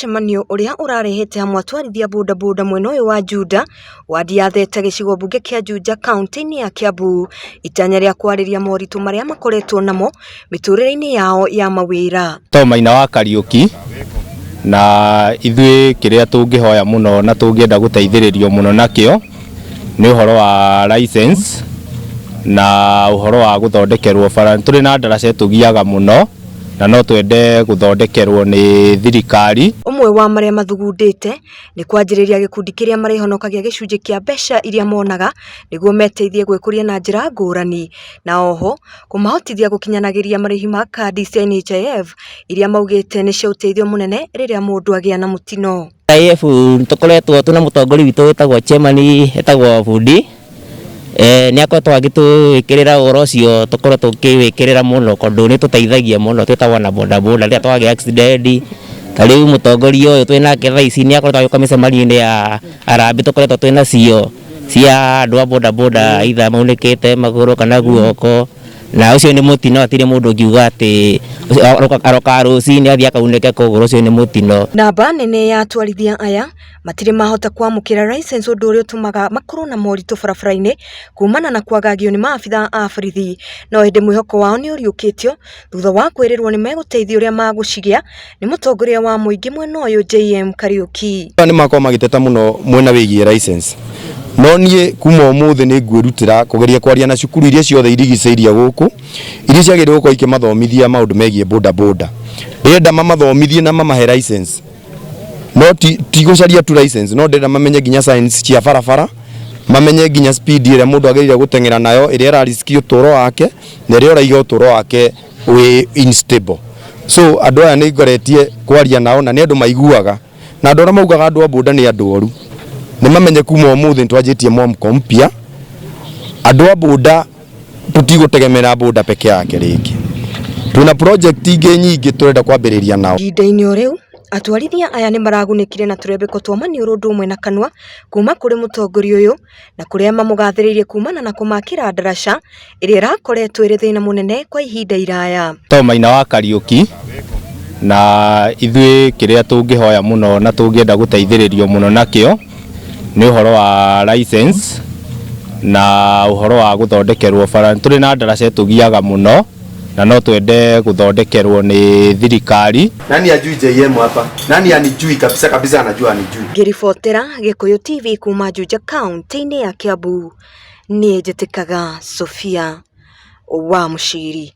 Mũcemanio ũrĩa ũrarehete hamwe atwarithia bodaboda mwena ũyũ wa Juda, wadi ya Theta gĩcigo mbunge kĩa Juja kaunti-inĩ ya Kiambu, itanya rĩa kwarĩria moritũ marĩa makoretwo namo mĩtũrĩre-inĩ yao ya mawĩra. To Maina wa Kariuki na ithuĩ kĩrĩa tũngĩhoya mũno na tũngĩenda gũteithĩrĩrio mũno nakĩo nĩ ũhoro wa license na ũhoro wa gũthondekerwo bara. Tũrĩ na ndaraca ĩtũgiaga mũno na no twende gũthondekerwo nĩ thirikari. Ũmwe wa marĩa mathugundĩte nĩ kwanjĩrĩria gĩkundi kĩrĩa marĩhonokagia gĩcunjĩ kĩa mbeca iria monaga nĩguo meteithie gwĩkũria na njĩra ngũrani, na oho kũmahotithia gũkinyanagĩria marĩhi ma kandi cia NHIF iria maugĩte nĩ cia ũteithio mũnene rĩrĩa mũndũ agĩa na mũtino. NHIF tũkoretwo twĩna mũtongoria witũ wĩtagwo chairman etagwo Bundi, nĩ akoretwo agĩtwĩkĩrĩra ũhoro ũcio, tũkoretwo tũkĩwĩkĩrĩra mũno tondũ nĩ ũtũteithagia mũno twĩ ta wana bodaboda rĩrĩa twagĩa accident. Ta rĩu mũtongoria ũyũ twĩ nake thaa ici nĩ akoretwo agĩũka mĩcemanio-inĩ ya harambee tũkoretwo twĩ nacio cia andũ a bodaboda, either maunĩkĩte magũrũ kana guoko, na ũcio nĩ mũtino. Hatirĩ mũndũ ũngiuga atĩ aroka rũcinĩ athiĩ akaunĩke kũgũrũ, ũcio nĩ mũtino. Namba nene ya atwarithia aya matirĩ mahota kwamũkĩra license, ũndũ ũrĩa ũtũmaga makorwo na moritũ barabara-inĩ kumana na kwagagio nĩ maabitha a borithi, no ĩndĩ mwĩhoko wao nĩ ũriũkĩtio thutha wa kwĩrĩrwo nĩ megũteithio ũrĩa magũcigĩa nĩ mũtongoria wa mũingĩ mwena ũyũ JM Kariuki. Nĩ makorwo magĩteta mũno mwena wĩgiĩ license, no niĩ kuma ũmũthĩ nĩ ngwĩrutĩra kũgeria kwaria na cukuru iria ciothe irigicĩirie gũkũ iria ciagĩrĩirwo gũkorwo ikĩmathomithia maũndũ megiĩ boda boda. Ndĩrenda mamathomithie na mamahe license, no ti gũcaria tu license, no ndĩrenda mamenye nginya signs cia barabara, mamenye nginya speed ĩrĩa mũndũ agĩrĩire gũteng'era nayo, ĩrĩa ĩra risk ũtũro wake na ĩrĩa ũraiga ũtũro wake wĩ unstable. So andũ aya nĩ ngoretie kwaria nao na nĩ andũ maiguaga, na andũ arĩa maugaga andũ a boda nĩ andũ oru nĩ mamenye kuma ũmũthĩ nĩ twanjĩtie mwamko mpya. Andũ a boda tũtigũtegemera boda peke yake rĩngĩ, twĩna project ingĩ nyingĩ tũrenda kwambĩrĩria nao. Ihinda-inĩ o rĩu atwarithia aya nĩ maragunĩkire na tũrembeko twa maniũrũ ũndũ ũmwe na kanua kuma kũrĩ mũtongoria ũyũ, na kũrĩa mamũgathĩrĩirie kumana na kũmakĩra ndaraca ĩrĩa ĩrakoretwo ĩrĩ thĩna mũnene kwa ihinda iraya. To Maina wa Kariuki na ithuĩ kĩrĩa tũngĩhoya mũno na tũngĩenda gũteithĩrĩrio mũno nakĩo nĩ ũhoro wa license na ũhoro wa gũthondekerwo bara. Tũrĩ na ndaraca ĩtũgiaga mũno na no twende gũthondekerwo nĩ thirikari. Nani ajui JM hapa? Nani anijui kabisa kabisa, anajua anijui? Ngĩribotera Gĩkũyũ TV kuma Juja kaunti-inĩ ya Kiambu, niĩ njĩtĩkaga Sophia wa Mũciri.